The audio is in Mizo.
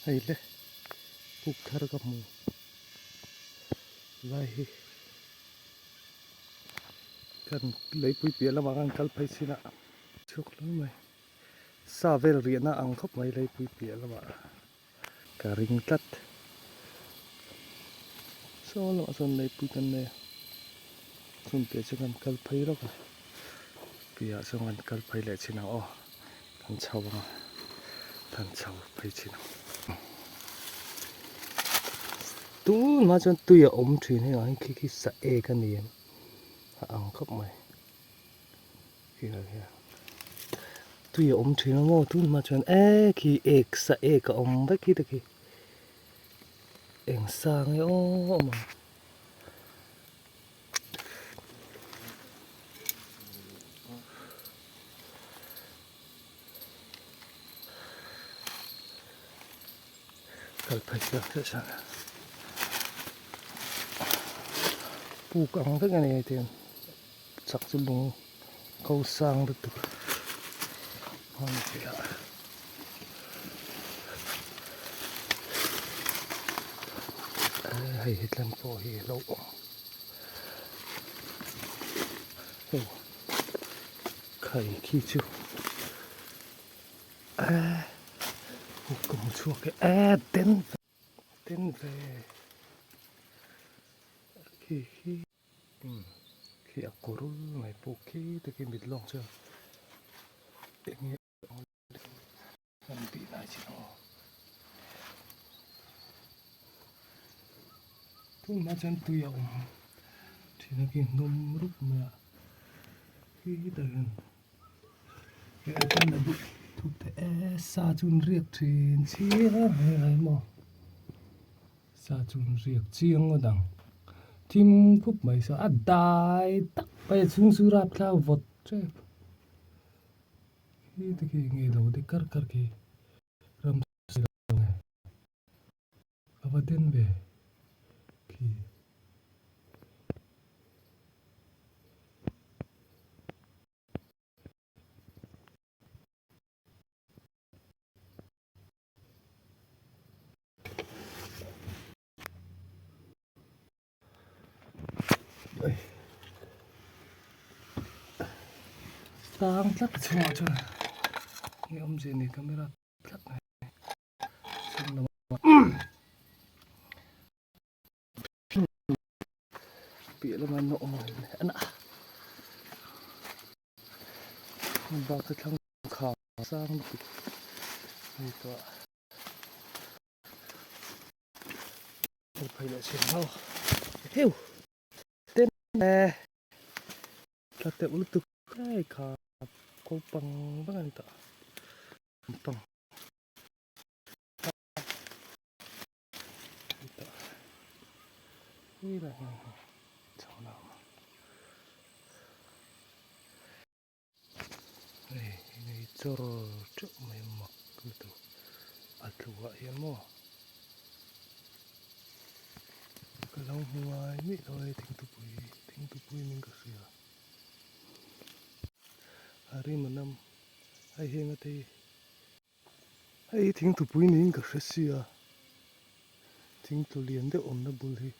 Hei le puk thar ka hmu lai hi kan leipui piah lamah khan kal phei chin a chhuak hlur mai sa vel riahna ang khawp mai leipui piah lamah ka ring tlat saw lamah sawn leipui kan nei a chumi piah chu kan kal phei lawk a piahah chuan kan kal phei leh chin ang aw. Kan chho ang a, kan chho phei thin ang. Tun hma chuan tui a awm thin hei ang hi khi khi sa ek a ni em a ang khawp mai khi ah hian tui a awm thin a maw tun hma chuan e khi ek sa ek a awm vek khi te khi eng sa nge aw awm ang. Kal phei chiang chiah chuan puk ang vek a ni hei tiang chak chu lung ko sang lutuk a ni thei a. Hei hi tlang pawh hi alo awm aw khai khi chu eh ka hmu chhuak e eh den den ve khi khi umm khi a kawr mai pawh khi te khi mit lawng chuan eng nge Kan tih lai chi aw. Tunah chuan tui a awm thin a khi hnawm rup mai a khi hetah hian he atana duh thup te e sa chu an riak thin chiang hle mai maw sa chu an riak chiang ngawt ang thim khup mai saw a dai tak mai a chhung chu rapthlak vawt tep. Khi te khi nge lo de kar kar khi ram si lo nge a va den ve khi. Tang tlat chhungah chuan nge awmzia nei camera tlat mai chhung lamah piah lamah an awm a ni a bak chu thlang khar sang lutuk a ni tawh a. Phei leh chhin ho heu ten e tla teuh lutuk hei kha ko pang vek a ni tawh pang ni tawh chho na hei hei chawr teuh mai mak lutuk a tluah hian maw ka lo hmu ngai miah lo hei thingtupui thingtupui ning ka hria a rim a nam hei heng a te hi hei thingtupui niin ka hre sia thingtlu lian deuh awmna bul hi.